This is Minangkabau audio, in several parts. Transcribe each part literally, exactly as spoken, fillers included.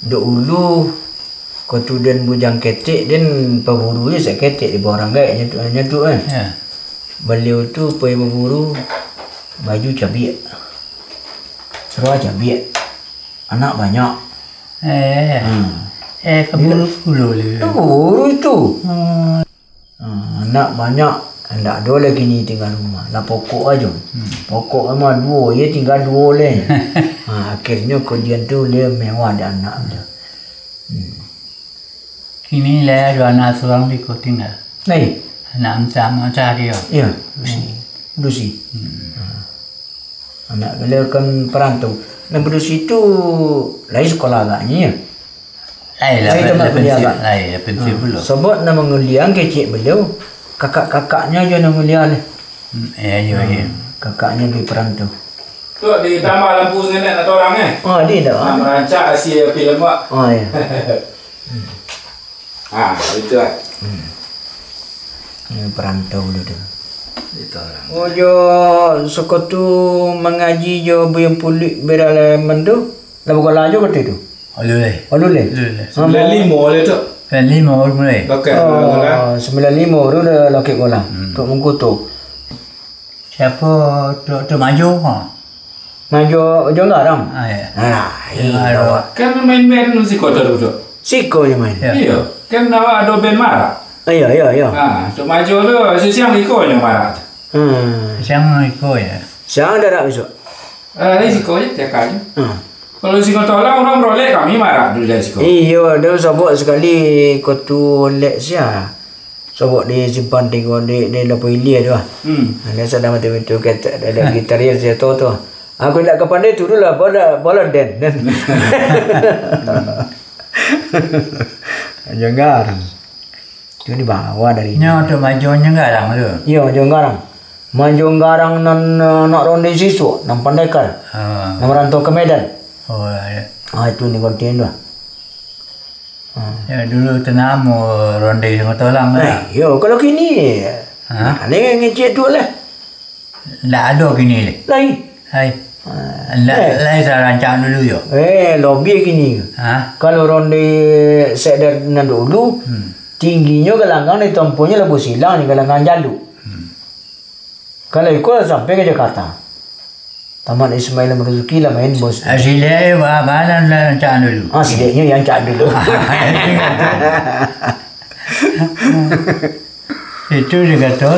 Dahulu, ko tu den bujang ketek, den paburu je saketek di bawah ranggaik, nyo tu, nyo tu, eh. Ya. Baliau tu pai baburu, baju cabiak. Saluar cabiak. Anak banyak. Eh, Hmm. eh, kaburu pulo le. Paburu itu. Hmm. Ha, anak banyak, ndak ado lai kini tingga rumah. Lah pokok ajo. Hmm. Pokok mah duo, ye tingga duo lai. Ha, akhirnyo kodian tu lai mewah dek anak tu. Hmm. Kini lai ado anak surang di ko tingga. Lai? Anak mancah-mancah dio. Iyo. Dusi. Hmm. Dusi. Hmm. Ha. Anak baliau kan parantau. Nan badusi tu lai sakolah agaknyo, yo? Lai lah, Lai tamat lai kuliah pensiun, agak. Lai lah pensiun Ha. pulo. Sabab nan manguliahan kecek baliau, kakak-kakaknyo jo nan mulia lah. Hmm, iyo, iyo, Ha, iyo. kakaknyo di parantau. Tu ditambah lampu sanganak nak torang, eh? Ah, di dah. Ah, merancak hasil filem, Mak. Ah, iyo. Ah, itu lah. Hmm. Ini perantau dulu tu. Itu orang. Oh, jo sekutu mangaji jo Buyuang Puluik beralaman tu, lah bagola jo kata tu. Alun lai. Alun lai? Alun lai. Sembilan lima lah tu. Sembilan lima baru mulai. Bakal Oh, bagola. Sembilan lima baru dah lakik gola. Hmm. Tok Mungkuto. Siapa Tok, Tok Majo? Ha. Majo, Majo Garang. Ah, ya. Alah, Majo iya, Garang. Kan main band siko tu, Dok? Siko je main. Ya. Iya, kan awak ada band Marak. Iya, iya, iya. Ha, Tok Majo tu, siang iko je Marak tu. Hmm. Siang iko je. Siang ada tak besok? Eh, ni siko je, tiap kali. Hmm. Kalau siko tolak, orang berolek kami Marak tu dari siko. Iya, dia sabuk sekali ko tu lek sia. Sobok disimpan tigo di, di lapau ilia tu lah. Hmm. Nah, dia sadang mati-mati ketek, ada gitar dia, dia tahu tu. Aku indak ka pandai tu dulu lah, bola, bola den. Jenggar. Tu dibawa dari Nyo tu Majo Jenggarang tu. Iya, Jenggarang. Majo Jenggarang nan, eh, nak ronde sisuk, nan pandai kan. Ah. Nan merantau ke Medan. Oh, iya. Ah, itu ni konten tu lah. Hmm. Ya, dulu tenamo ronde Sungai Tolang lah. Eh, yo, kalau kini, Ha? Nah, ni ngecek tu lah. Ndak ado kini ni. Lai. Hai. Ha. Ndak, Eh. lai sarancak dulu yo. Eh, lobby kini. Ha? Kalau ronde sekda nan dulu, Hmm. tingginyo galanggang ditomponyo labu silang di galanggang jaluk. Hmm. Kalau iko sampai ka Jakarta. Taman Ismail Marzuki lah main bos. Ah, silek, eh, ba-, bana lah rancak dulu. Ah, sileknyo yang cak dulu. Itu dia kata.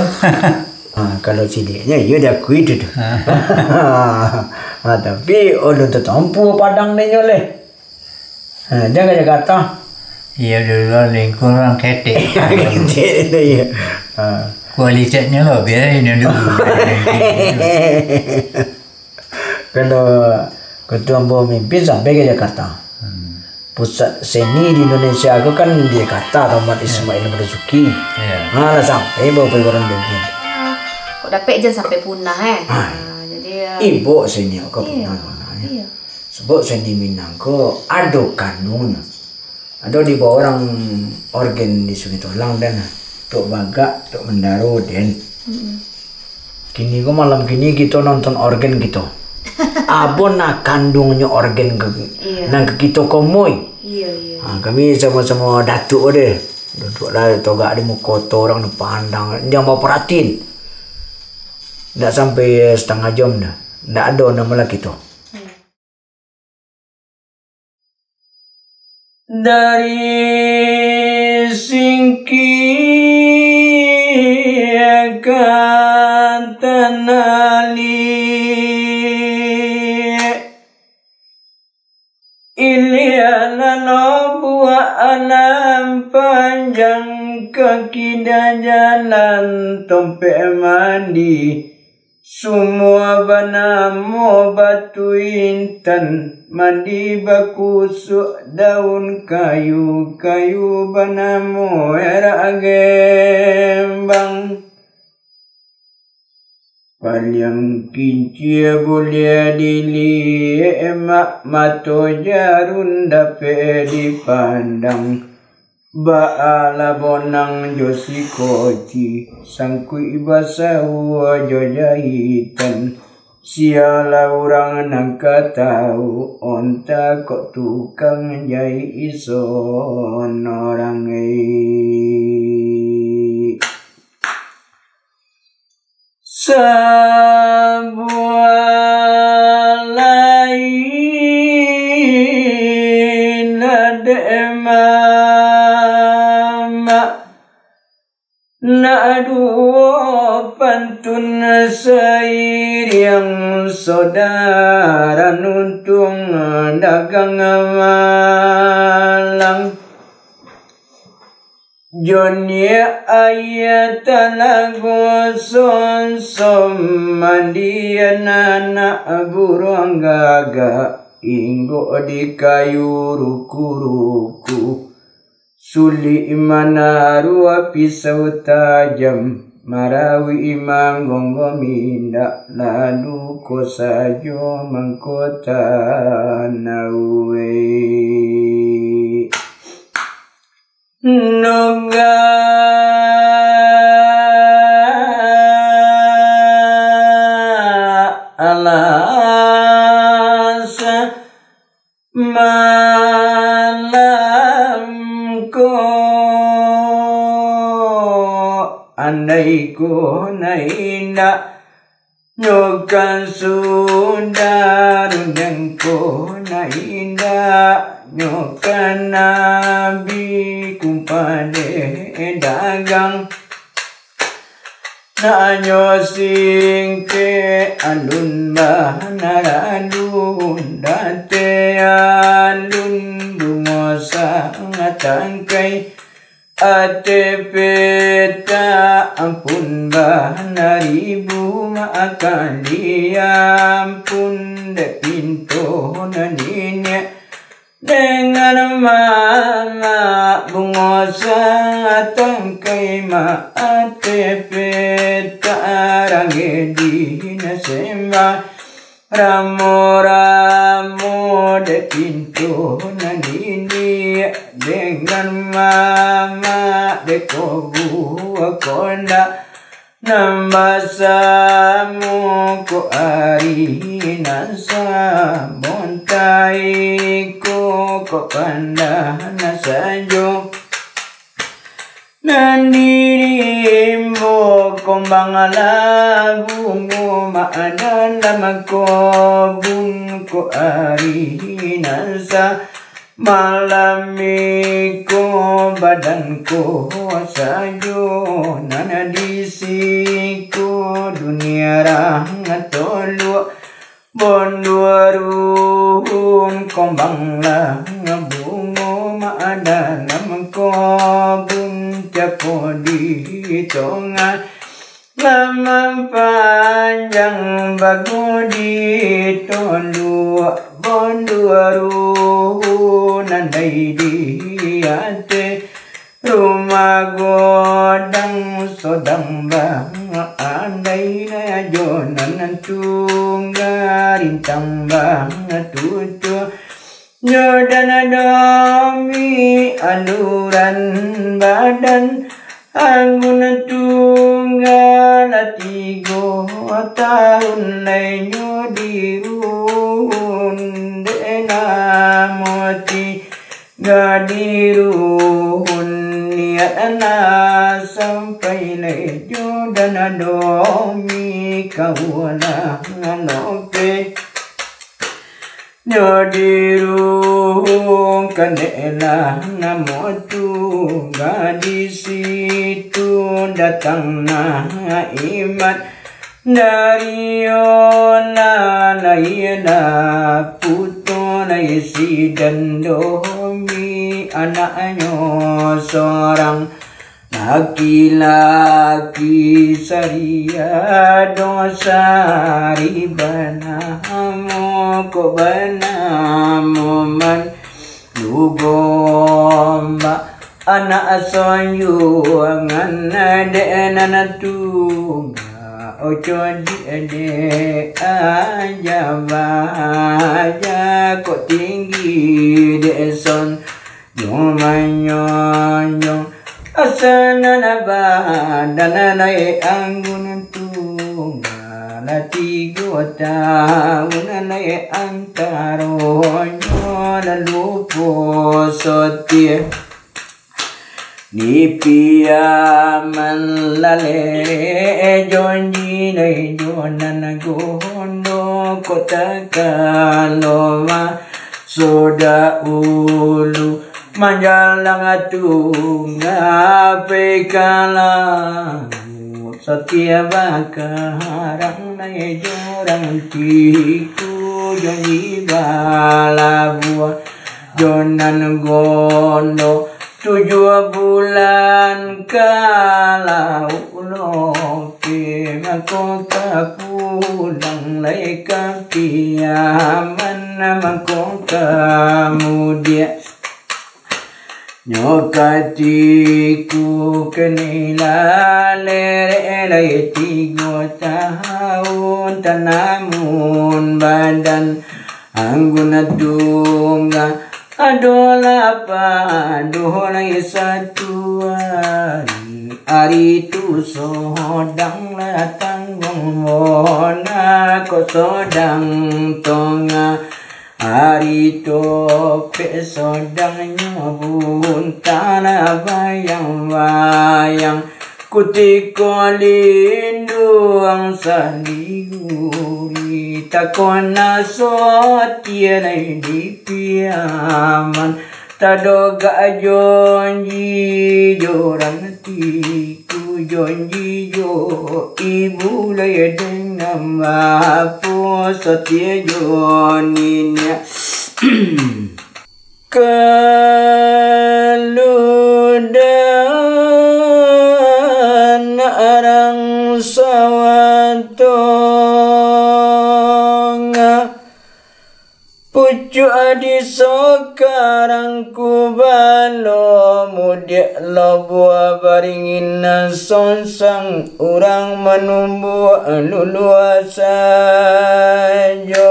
Ah, kalau sileknyo, iyo diakui tu, tu. Ah. Ah, tapi ulun tatampu padang ninyo leh. Ha, jan ka Jakarta. Iyo, dulu lingkuang urang ketek. Ketek tu, iyo. Ha. Kualitasnyo lah, biar ini dulu. Kalau ketua ambo mimpin sampai ka Jakarta. Hmm. Pusat seni di Indonesia tu kan di Jakarta, Taman Ya. Ismail Marzuki. Ya. Ha, lah sampai bawa perguruan tinggi. Kok dapek jan sampai punah, eh? Ha. Ha, jadi, eh, Ibo seni kok Iya. punah, punah, ya. Iya. Sabab seni Minang ko ado kanungnyo. Ado dibawa urang orgen di Sungai Tolang den. Tok Bagak, Tok Mandaro den. Mm-mm. Kini ko malam kini kito nonton orgen kito. Abon nah kanungnyo orgen ke, Iya. nan ke kito komoi. Iya, iya. Ha, kami samo-samo datuk deh. Duduk lah togak di muko to, urang tu pandang, jan baparatin. Ndak sampai setengah jam dah. Ndak ado namo lah kito. Iya. Dari singkia ka tanah liek, ilia nan buak nan panjang, kaki dajalan tompek mandi. Sumua banamo Batu Intan, mandi bakusuk daun kayu, kayu banamo Erak Gembang. Paliang kincia buliah diliek, mak mato jarun dapek dipandang. Baalah bonang jo sikoci, sangkuik basau jo jahitan. Sialah urang nan ka tau, onta kok tukang jaik ison orang ei. Sabuah lai dek mamak, nak duo pantun sairiang, sodara nuntuang dagang malang. Joniak aia talago sonsom, mandian anak buruang gagak, inggok di kayu ruku-ruku. Sulik manaruah pisau tajam, marawik manggonggom indak, lalu ko sajo mangko tanau ei. Nogak alas malam ko, andai ko nan indak, nyo kan sudah rundeng ko nan indak, nyo kan abih kumpade dagang. Nak nyo singkek alun bana alun, date alun bungo sangatangkai. Ateh petak ampun bana ribu, maakali ampun dek pinto nan niniak. Dengan mamak bungo satangkai, mak ateh petak rangeh di nasembah. Ramo-ramo dek pinto nan niniak, dengan mamak dek kobua kondak. Nan basamo ko ari nan sabontai ko, kok pandah nan sajo. Nan dirimbo kombang lah bungo, mak dalam kobun ko ari nan sa Malam iko badan ko sajo nan di siko, dunia rang tolok, bonduo ruhun kombang lah bungo, mak dalam kobun capo di tongah. Laman panjang bago di tolok, bonduo ruhun andai di ateh, rumah godang sodang bang andai, jo nan tungga rintang bang tutuah. Nyo dan domi aluran badan, anggun tungga lah tigo taun lai nyo di ruhun, dek namo tigo di ruhun, niat lah sampai lai jo dan domi, kawa lah lopeh. Nyo di ruhun kaneklah namo tungga, di situ datang nah imat dari olah lai lah puto lai si dan domi, anaknyo sorang. Laki-laki saria dosa riba namo, kok banamo man lugombak, anak sonjuangan dek nan tungga, oco dek aja baja, kok tinggi dek son Nyo manyonjong, asa nan badan lai anggun tungga, Lah tigo taun lai antaronyo, lalu puso Sotia di Piaman, lalek janji lai jo nan gondo, kok takalowa sodak ulu manjalang tungga pai ka lauik. Sotia bakarang lai jo urang Tiku, janji balabuah jo nan gondo, tujuah bulan ka lauik loke, mako ka pulang lai ka Piaman, mako ka mudiak. Nyo ka Tiku kini lah lerek lai tigo taun, tanamun badan anggun tungga, adolah padoh lai satuan. Ari tu sodang lah tangguang bona, kok sodang tongah. Ari topek sodangnyo buntang lah bayang-bayang, kutiko linduang sandiri, takona Sotia lai di Piaman, tadogak janji jo urang Tiku, janji jo ibu lai dengan bapo, Sotia jo niniak. Kalu dan arang sawah tongah, pucuak di sokarang kubalo, mudiak lobuah baringin nan sonsang, urang manumbuak luluah sajo.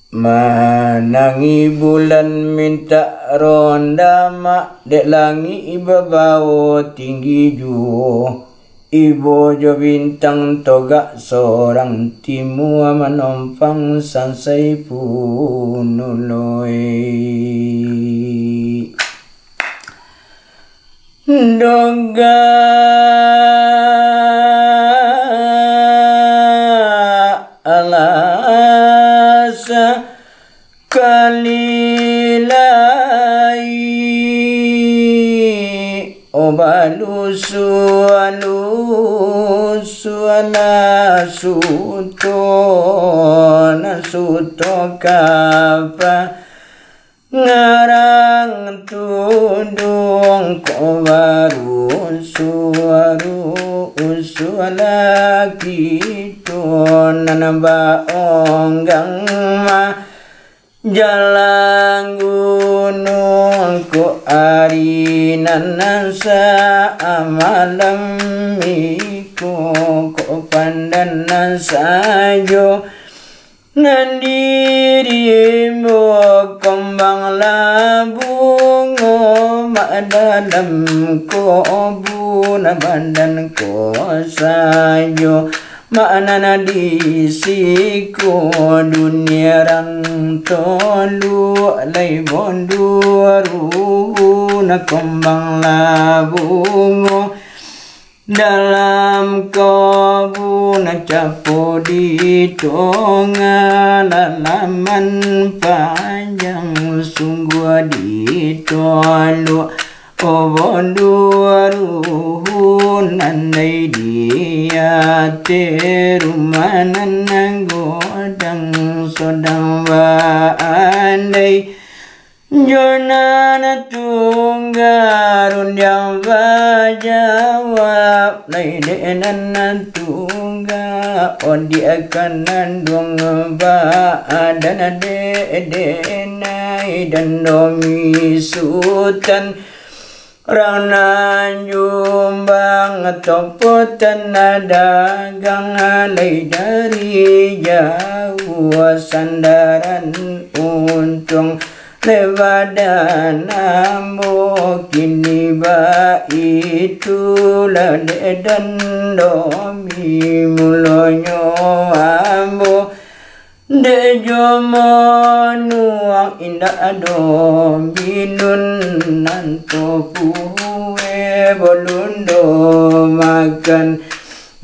Manangi bulan mintak ronda mak, dek langik babawo tinggi juo. Ibo jo bintang togak sorang, timua manompang sansai punuloi. Dogak alah sakali lai, o balusu-alusu lah suto, nan suto kapa. Ngarang tuduang ko barusuah-rusuah laki tu nan baonggang mah. Jalang gunuang ko ari nan sa malam iko, ko pandan nan sajo. Nan diri ambo kambang lah bungo, mak dalam kobun, badan ko sajo, mak nan di siko dunia rang toluk lai bondu aru, nan kambang lah bungo. Dalam kobun capo di tongah, lalaman panjang sungguah di tolok. O bondu aruhun andai di ateh rumah nan godang sodang baandai. Jo nan tungga rundiang bajawab, lai dek nan tungga odiak ka nanduang badan dek denai dan domi sutan. Rang nan jumbang topotan dagang lai dari jauah sandaran untuang. Dek badan ambo kini baitu lah dek dan domi, mulonyo ambo dek jo monuang indak ado minun, nan to pue bolun do makan.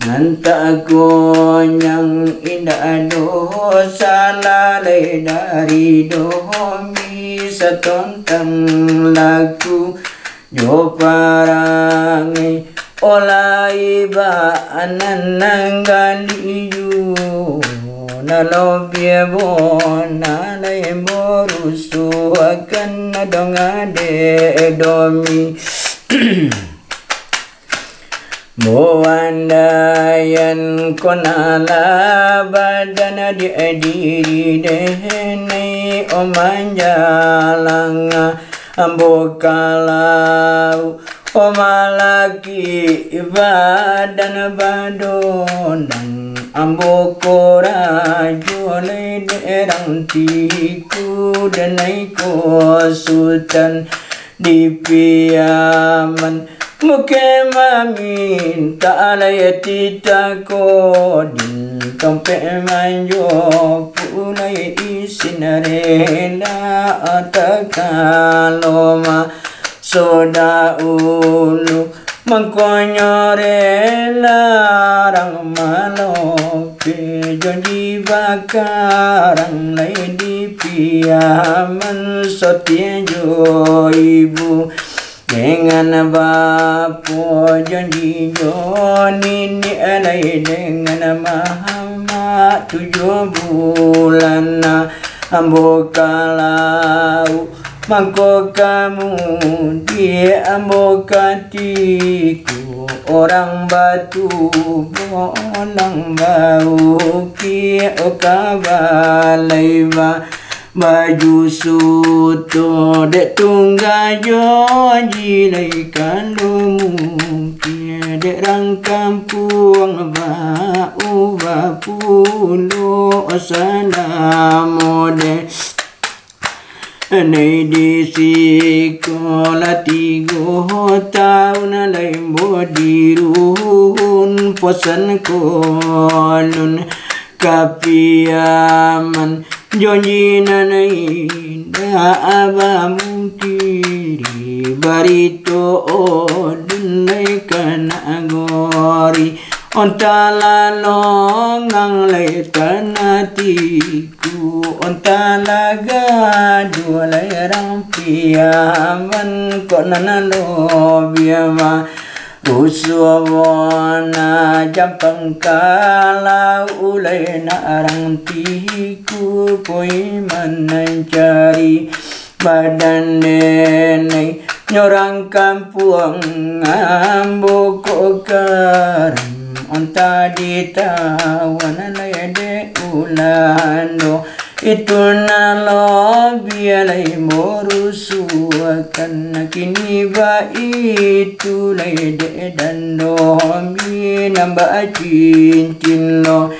Nan tak konyang indak ado salah lai dari domi, satontang laku jo parangai, olai baanan nan galiu, nan lobiah bona lai borusuakan dongan dek domi. Muandaian ko nalah badan di diri denai, o manjalang ambo kalau, o malaki badan badondang, ambo ko rajo lai derang tiku denai ko sutan. Di Piaman bukan mamintak lai titah ko, di tompek manjo pulai isin rela, takalo maso dahulu. Mangkonyo rela rang malope, janji bakarang lai di Piaman, sotie jo ibu dengan bapo, janji jo niniak lai dengan mamak. Tujuah bulan ambo kalau, mangko kamudian ambo ka tiku, urang batubuah, urang baukik, o ka balai ba-, baju suto, dek tungga jo jilai, kalau mungkin dek rang kampuang baubah pulo, salamo dek nai di siko lah tigo taun lai ambo di ruhun, posan kolun ka Piaman, janji nan indak bamungkiri, barito odun lai ka nagori. Ontalah longang lai tanah tiku, ontalah gaduah lai rang Piaman, kok nan lobiah ma-, rusuah bona jampang kalau, lai nak rang tiku, poi mancari badan denai, nyo rang kampuang ambo ko karam, onta ditawan lai dek Ulando. Itu nan lobiah lai ambo rusuahkan, kini baitu lai dek dan domi, nan bacincin lo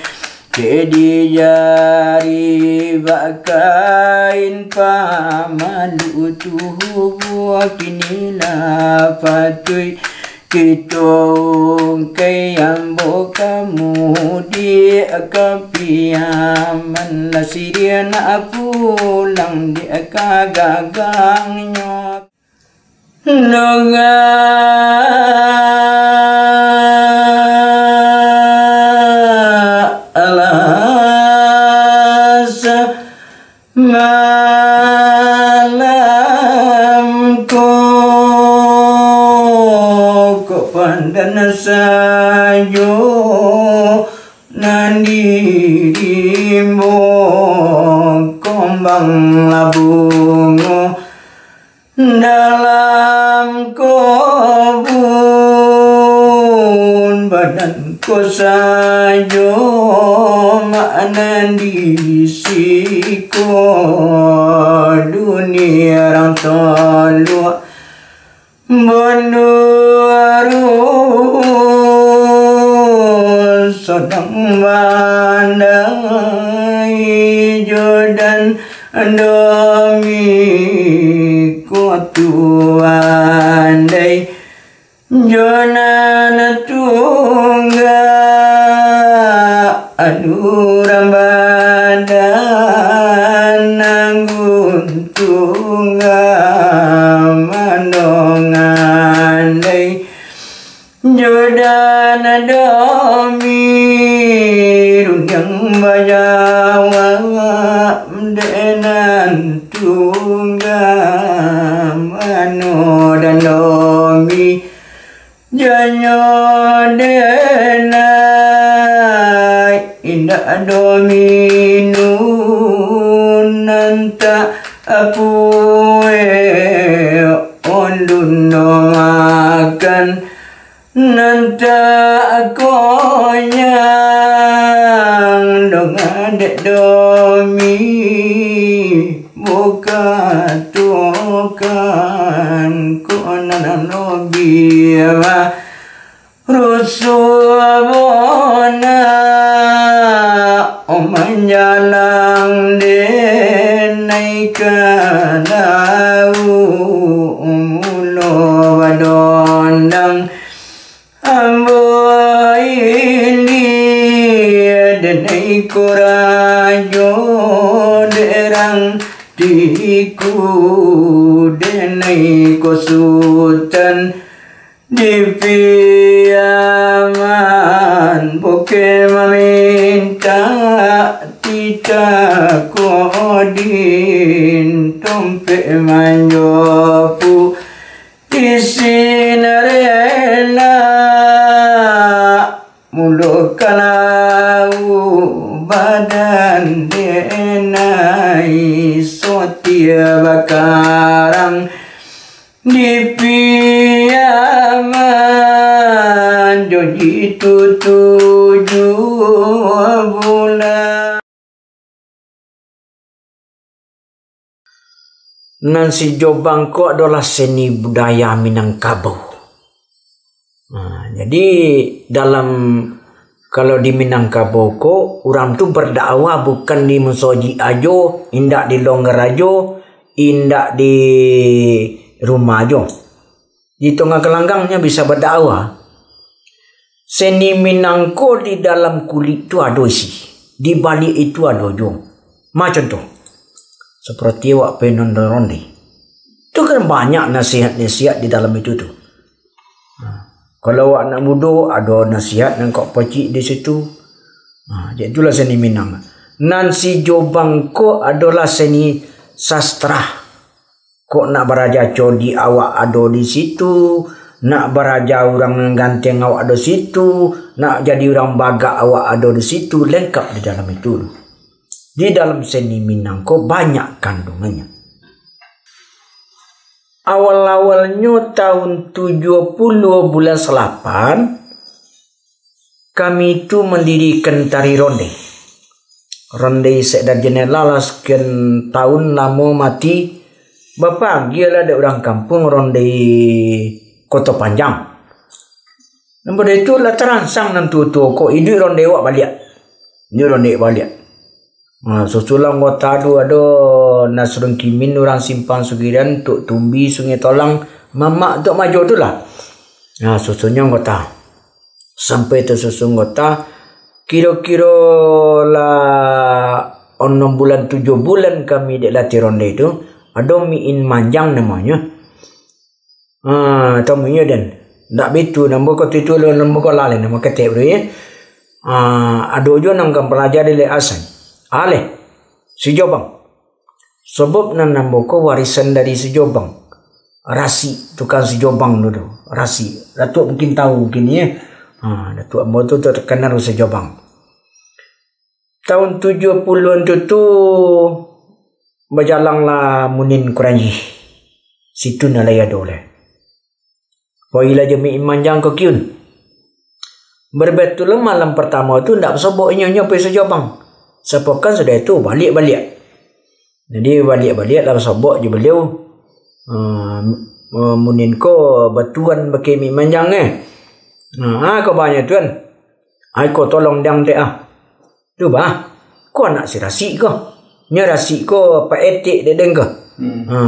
dek di jari, bakain pamalu tubuah, kini lah patuik kito ungkai, ambo kamudian ka Piaman, lah siriah nak pulang dek ka gagangnyo. Nunga alas malam ko, kok pandan sajo nan dirimbo, kombang lah bungo dalam kobun, badan ko sajo mak nan di siko, dunia rang tolok banduarun, sodang bandai jo dan domi. Tuan dai, jo nan tungga, anu rambadan nanggun tungga mandongan dai. Jodan domi rundiang bajawab, dek nan tunggang mano dan domi. Janyo denai indak domi nun nan tak apuek ondun no makan. Nan tak konyang dong adek domi, bukatokan ko nan lobiah rusuah bona, o manjalang denai ka lauak mulo badondang. Ambo ilia denai ko rajo derang tiku denai ko sutan di Piaman, bukan mamintak titah ko din tompek manjopu. Isin rela mulo ka lauak badan denai sotia bakarang di Piaman jo di tutujuah bulan. Nan si Jobang ko adolah seni budaya Minangkabau. Nah, jadi dalam, kalau di Minangkabau ko, urang tu berdakwah bukan di musojik ajo, indak di longgar ajo, indak di rumah ajo. Di tongah galanggang nyo bisa badakwah. Seni Minang ko di dalam kulik tu ado isi, di baliak itu ado juo. Ma contoh, saparati awak pai nonton ronde. Tu kan banyak nasihat-nasihat di dalam itu tu. Nah, kalau awak nak mudo, ado nasihat nan kok pacik di situ. Nah, jadi itulah seni Minang. Nan si Jobang ko adolah seni sastra. Kok nak baraja codiak awak ado di situ, nak baraja urang nan ganteng awak ado situ, nak jadi urang bagak awak ado di situ, lengkap di dalam itu. Di dalam seni Minang ko banyak kandungannyo. Awal-awalnyo tahun tujuah puluah bulan salapan, kami tu mandirikan tari ronde. Ronde Sekda Jenela lah sakian tahun lamo mati, bapagialah dek urang kampuang ronde Koto Panjang. Nan pado itu lah taransang nan tuo-tuo ko, iduik ronde awak baliak. Iduik ronde awak baliak. Nah, susulah anggota tu ado Nasrun Kimin, urang Simpang Sugiran, Tuk Tumbi, Sungai Tolang, Mamak Tuk Majo tu lah. Nah, susunnyo anggota. Sampai tasusun anggota, kiro-kiro lah anam bulan, tujuah bulan kami dek latih ronde tu, ado Miin Manjang namonyo. Ah, tamuinyo den. Ndak bitu, namo ko tu itu, namo ko lalai, namo ketek tu, ya. Ah, ado juo nan kan palaja di Lek Hasan. Aleh, si Jobang. Sabab nan ambo ko warisan dari si Jobang. Rasik, tukang si Jobang dulu. Rasik. Datuak mungkin tahu mungkin, ya. Ha, Datuak ambo tu terkenal si Jobang. Tahun tujuah puluhan tu, tu, bajalanglah Munin Kuranji. Situ nan lai ado lai. Pailah jo Miin Manjang ka Kiun. Berbetulan malam pertama tu ndak basobok inyo, inyo pai si Jobang. Sapokan sudah itu baliak-baliak. Jadi baliak-baliak lah basobok jo baliau. Ah, ah, Munin ko batuan bakeh Miin Manjang, eh. Nah, ah, kabanyo tuan. Ai ko tolong dang dek ah. Tu bah. Ko anak si Rasik ko. Nyo Rasik ko Pak Etek dek den ko. Hmm. Ha,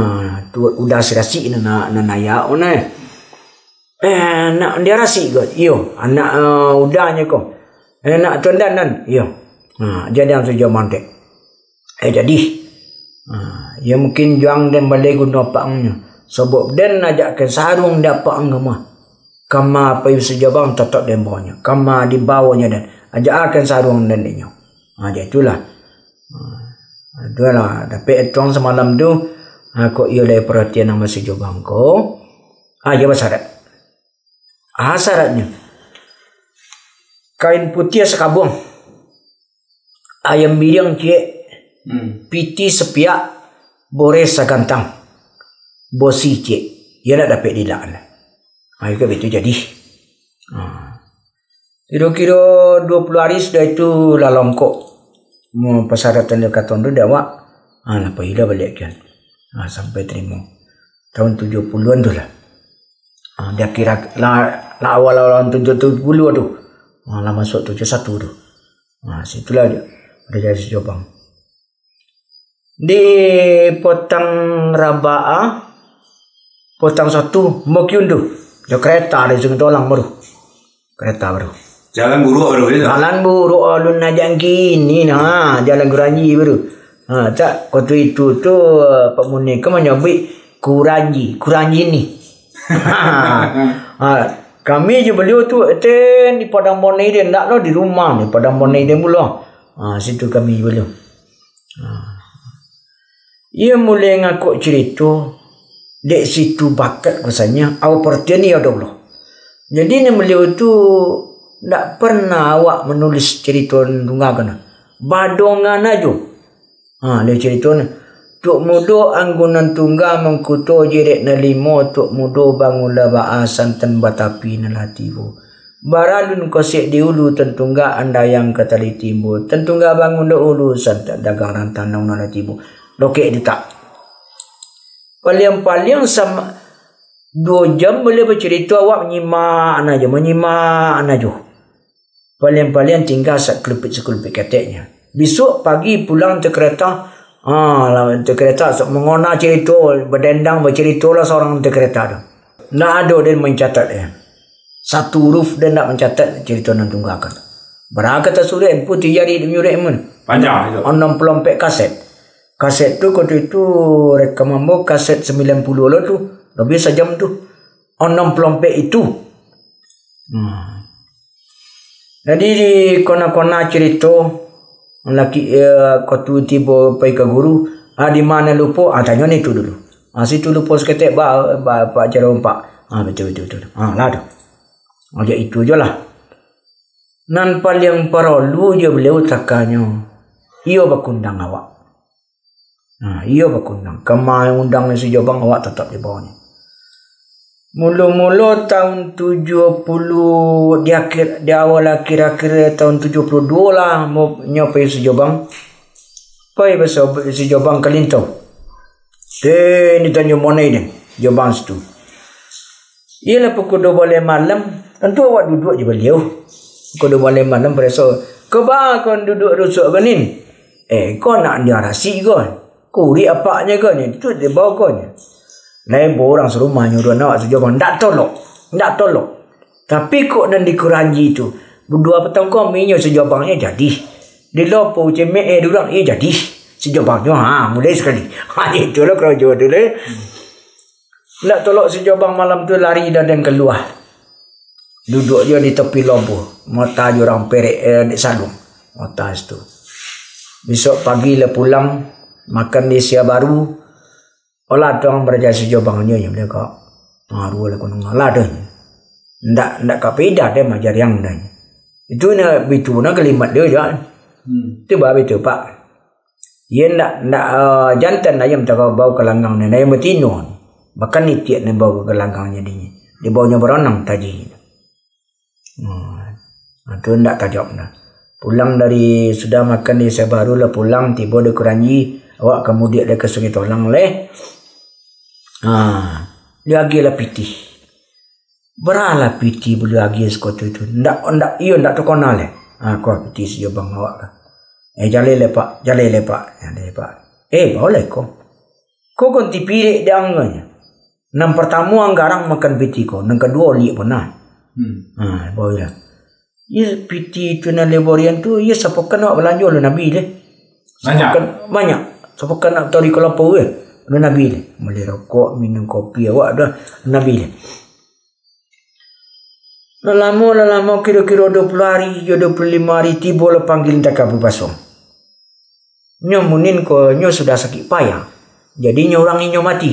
tu udah si rasik nan, nan, nan ayak ko nah. Eh, anak dia rasik ko? Iyo, anak, eh, udahnyo ko. Eh, anak tuan dan nan? Iyo. Ha, jadi ang sudah mandek. Eh, jadi. Ha, ya mungkin juang den baleh guno apak angnyo. Sabab den ajakkan saruang di apak ang ka mah. Kama pai sujabang tatap den baonyo. Kama dibawonyo den. Ajakkan saruang den dinyo. Ha, jadi itulah. Ha, itulah. Dapek tuang samalam tu. Ha, kok iyo lai paratian ang masujabang ko. Ha, iyo basyarat. Ha, syaratnyo. Kain putiah sakabuang. Ayam biriang ciek. Hmm. Piti sapiak. Boreh sagantang. Bosi ciek. Iyo nak dapek dilak. Ha, iyo kan bitu jadi. Ha. Kiro-kiro duo puluah ari sudah itu lah longkok. Mo-, pasyaratan dia katon tu dek awak. Ha, lah pai lah baliak kian. Ha, sampai tarimo. Tahun tujuah puluahan tu lah. Ha, di akhir, lah, lah awal-awal tujuah puluah tu. Ha, lah masuk tujuah satu tu. Ha, situlah dia, Raja Sijobang. Di potang Rabaah, potang satu, Mokyun tu. Jo kereta dari Sungai Tolang baru. Kereta baru. Jalan buruk baru, ya? Jalan buruk alun najak kini, nah, jalan Kuranji baru. Ha, tak, waktu itu tu, Pak Muni ko manyabuik Kuranji, Kuranji ni. Ha, kami jo baliau tu, ten di Padang Bonai dia, ndak lo di rumah ni, Padang Bonai dia mula. Ha, situ kami jo baliau. Ha. Iyo mulai ngakok carito, dek situ bakat rasanya, awak paratian iyo ado pulo. Jadi, nan baliau tu ndak pernah awak manulis carito nan tungga ko nah. Badongan ajo. Ha, lai carito nah. Tuak mudo anggunan tungga mangkuto jirek nan limo, tuak mudo bangunlah baa santan batapi nan lah tibo. Baralun kosek di ulu, tantunggak andayang ka tali timbo, tantunggak bangun dahulu, santak dagang rantang naun alah tibo. Lokek ditak. Paliang-paliang sama duo jam boleh bacarito, awak manyimak an ajo, manyimak an ajo. Paliang-paliang tingga sakelupik-sakelupik keteknya. Bisuak pagi pulang tu kereta, ha, lah, tu kereta sok mangona carito, badendang bacarito lah sorang tu kereta tu. Ndak ado den mancatat, eh. Satu huruf den ndak mancatat carito nan tungga ko. Bara ka tasuruik, putiah jari den nyurek mun. Panjang itu. Anam puluah ampek kaset. Kaset tu, waktu itu rekaman ambo kaset sambilan puluah lo tu. Labiah sajam tu. Anam puluah ampek itu. Hmm. Jadi, di kona-kona carito, laki, eh, ko tu tibo pai ka guru, "Ah, di ma lupo?" Ah, tanyo nan itu dulu. Ah, situ lupo saketek, ba, ba, ba, caro, Pak. Ah, batua, batua, batua. Ah, lah tu. Aja itu jo lah. Nan paliang paralu jo baliau takanyo, iyo bakundang awak. Nah, iyo bakundang. Kama undang Sijobang, awak tatap di bawah ni. Mulo-mulo tahun tujuah puluah, di akhir, di awal akhir-akhir tahun tujuah puluah duo lah, mo-, nyo pai Sijobang. Pai baso-, Sijobang ka Lintau. Deh, ni Tanjuang Bonai ni, Sijobang situ. Iyolah pukul duo baleh malam, tantu awak duduak jo baliau. Pukul duo baleh malam, baraso, "Ko ba ko duduak rusuak ko nin? Eh, ko anak dia rasik ko. Kurik apaknyo ko nin, tu di bawah ko nin." Lai bo urang sarumah nyuruah awak Sijobang, ndak tolok, ndak tolok. Tapi kok nan di Kuranji tu, baduo patang ko aminyo Sijobangnyo jadi. Di lopo cemek, eh, durang, eh, jadi. Sijobangnyo, ha, mulai sakali. Ha, itulah karajo tu leh. Ndak tolok Sijobang malam tu lari daden kalua. Duduak jo di tapi lobo, mata jo urang perek, eh, dek saluang. Mata situ. Bisuak pagi lah pulang, makan di Sia Baru. Olah tu ang baraja Sijobang nyo, nyo baliau ko. Ha, ruo lah kunung lah tu. Ndak, ndak ka paidah deh majariang deh. Itu na bitu na kalimat dia je. Hmm. Tu bah bitu, Pak. Ye ndak, ndak, eh, jantan ayam tagabau ka langgang ni, ayam batino. Bahkan itiak ni bau ka langgang jadinyo. Di bawah nyo baranang taji. Hmm. Nah, tu ndak tajawab nah. Pulang dari, sudah makan di Sabaru lah pulang, tibo di Kuranji, awak ka mudiak dari ka Sungai Tolang leh. Ha, diagiah lah pitih. Baralah pitih baliau agiah sakoto itu. Ndak, ndak, iyo ndak takona leh. Ha, ko pitih Sijobang awak ka. Eh, jaleh leh, Pak, jaleh leh, Pak. Jaleh, Pak. Eh, baoleh ko. Ko ganti pirek dek ang ko nyo. Nan partamo ang garang makan piti ko, nan kaduo liak punah. Hmm. Ha, barulah. Iyo piti tu nan leborian tu, iyo sapokan awak balanjo lu Nabi deh. Banyak? Sapokan, banyak. Sapokan nak taruih ka lapau eh. Lu Nabi deh. Bali rokok, minum kopi awak dah. Lu Nabi deh. Lah lamo, lah lamo, kiro-kiro dua puluh hari, jo dua puluh limo hari, tibo lah panggilan takah babasuang. Nyo munin ko, nyo sudah sakik payah. Jadi nyo urang inyo mati.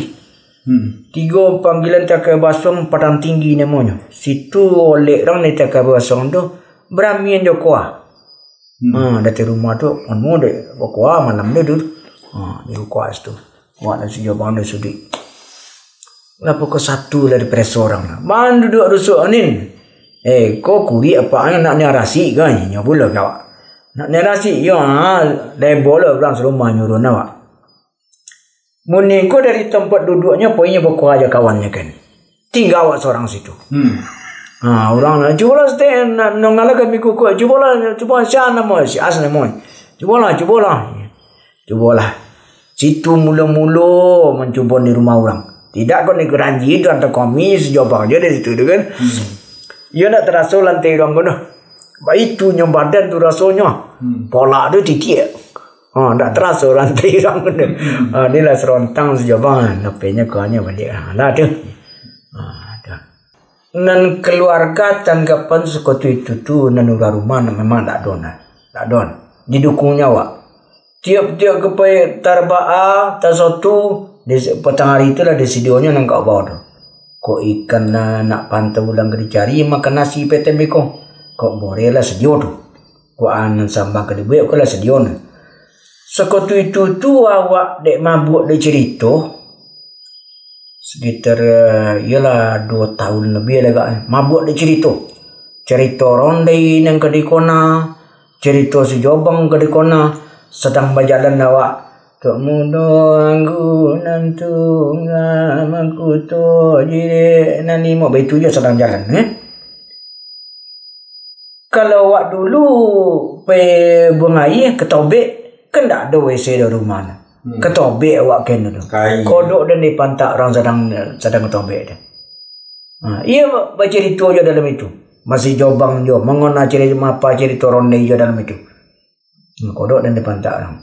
Hmm. Tigo panggilan takah babasuang Padang Tinggi namonyo. Situ oleh urang di takah babasuang tu, baramian jo kuah. Hmm. Ha, dari rumah tu, anu dek, bakuah malam dia tu. Ha, di kuah situ. Awak nasi jabang dia sudik. Lah pokok satu lah dipereso urang lah. Bang duduk rusuak nin. Eh, ko kurik apak nak ni arasi kan? Nyo pulo kawak. Nak ni arasi, yo, ha, lebo lah urang sarumah nyuruh awak. Munin ko dari tampek duduaknyo, poinyo bakuah jo kawannyo kan. Tingga awak surang situ. Hmm. Ha, urang lah, "Cubolah, Stek, nak, nak ngalah kami kukuak. Cubolah, cubolah, sia namo, si As namo. Cubolah, cubolah." Cubolah. Situ mulo-mulo mancubo di rumah urang. Tidak ko ni keranji tu atau komis, jobang je dari situ tu kan. Hmm. Iyo nak teraso lantai urang kono. Baitu nyo badan tu rasonyo. Hmm. Polak tu tikiak. Ha, ndak teraso rantai urang tu. Hmm. Ha, inilah serontang sejabang. Napenyo kuahnyo baliak. Ha, lah tu. Ha, tu. Nan keluarga tanggapan sekotu itu tu, nan urang rumah memang ndak ado nah. Ndak ado. Didukungnyo awak. Tiok-tiok ka pai tarbaa, tasotu, di se-, patang ari tu lah disidionyo nan kok bao tu. Kok ikan lah nak pantau ulang ka dicari, makan nasi peteng beko. Kok boreh lah sedio tu. Kok anan sambang ka dibuek, kok lah sedio tu. Sakotu itu tu awak dek mabuak dek cerito, sekitar, eh, iyolah, duo tahun labiah lah agak, eh, mabuak dek cerito. Carito rondai nan ka dikona, carito sijobang ka dikona, sadang bajalan awak. Tok mudo anggu nan tungga, makuto jirek nan limo, baitu jo sadang jalan, eh. Kalau awak dulu pai buang aia, katobek, kan ndak ado W C di rumah tu. Hmm. Katobek awak kan dulu. Kain. Kodok dan dipantak urang sadang, sadang katobek tu. Ha, iyo ba-, bacarito jo dalam itu. Masih jobang jo, mangona cari mapa carito rondai jo dalam itu. Hmm, kodok dan dipantak urang.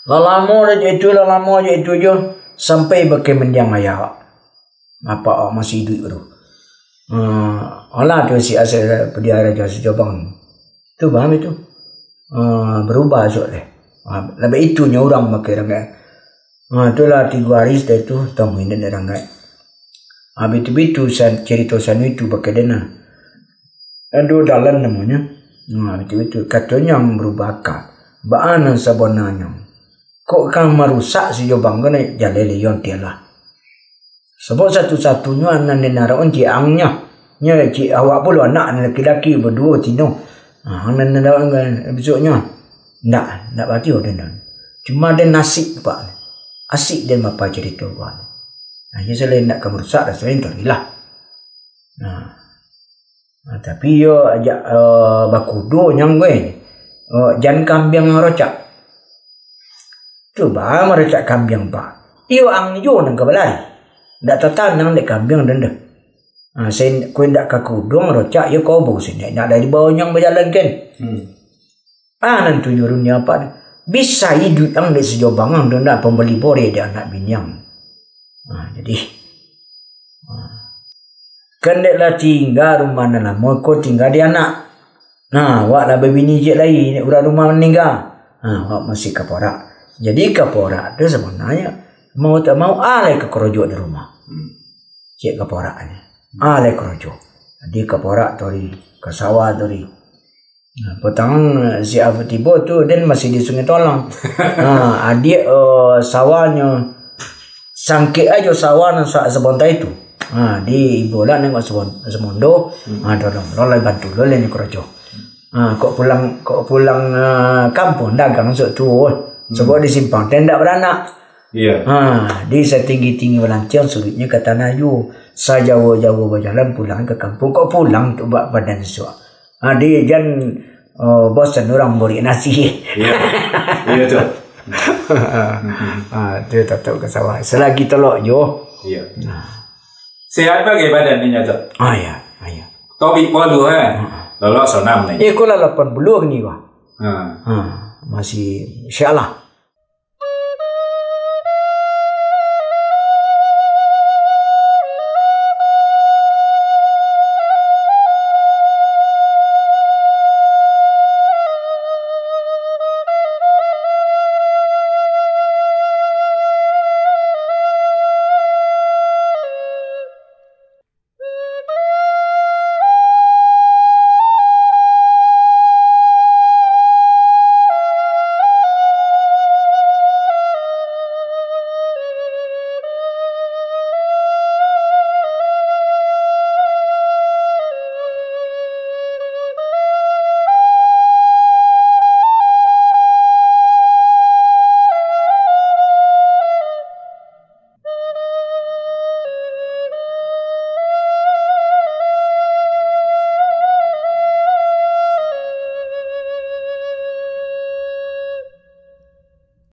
Lah lamo jo itu, lah lamo jo itu jo, sampai bakeh mandiang ayah awak. Apak awak masih iduik tu. Hmm, alah tu si As, padiara jo si Jobang. Tu paham itu? Ah, barubah isuak deh. Ah, labiah itu nyo urang makai urang kan. Ah, tu lah tigo hari sudah itu, tamu indak dek urang kan. Ah, bitu-bitu san-, carito sanu itu bakeh den nah. Ado dalan namonyo. Ah, bitu-bitu. Katonyo ang barubah aka. Baa nan sabananyo? Kok ka marusak si Jobang ko, jaleh liyon tialah. Sabab satu-satunyo nan den arokan cik ang nyo. Nyo cik awak pulo anak nan laki-laki baduo tino. Ha, nan den arokan bisuaknyo. Ndak, ndak batio den. Cuma den asik, Pak. Asik den mapa carito, Pak. Nah, iyo selain ndak ka marusak, selain tu lah. Nah. Nah, tapi iyo ajak, eh, bakudo nyang gue. Eh, jan kambiang rocak. Tu baa maracak kambiang, Pak. Iyo ang jo nan ka balari. Ndak tatanang dek kambiang den doh. Ha, sen-, kok indak ka kudo ang rocak, iyo kobo sen, ndak, ndak dari bawah nyang bajalan kan. Hmm. Ah, nan tu jurunyo, Pak. Bisa iduik ang dek si Jobang ang tu ndak pambali boreh dek anak bini ang. Ha, jadi. Ha. Kan dek lah tingga rumah nan lamo ko tingga di anak. Nah, awak lah babini ciek lai, urang rumah maningga. Nah, awak masih kaporak. Jadi kaporak tu sabananyo mau tak mau alai ka korojo di rumah. Hmm. Ciek kaporak ni. Alai korojo. Jadi kaporak tu hari, ka sawah tu hari. Nah, patang si Abu tibo tu, den masih di Sungai Tolang. Nah, adiak, eh, sawahnyo sangkek ajo sawah nan sa-, sabontai tu. Ha, di ibo lah nengok sabon-, samondo. Hmm. Ha, dorong, dorong lah bantu, lo lah ni korojo. Ha, kok pulang, kok pulang, ah, kampuang dagang sok tu. Hmm. Sabab di simpang, tenda baranak. Iya. Ha, di satinggi-tinggi balantiang, suruiknyo ka tanah juo. Sajauah-jauah bajalan pulang ka kampuang. Kok pulang tu ba-, badan suak. Ha, di jan, oh, bosan urang bulik nasi. Iya. Iya tu. Ah, tu tatap ka sawah. Selagi telok jo. Iya. Sehat bagai badan ninyo tu. Ah, ya, ah, ya. Tobik polu eh. Lolok sonam ni. Eh, ko lah lapan puluh ni, wah. Ha. Ha, masih, insyaallah.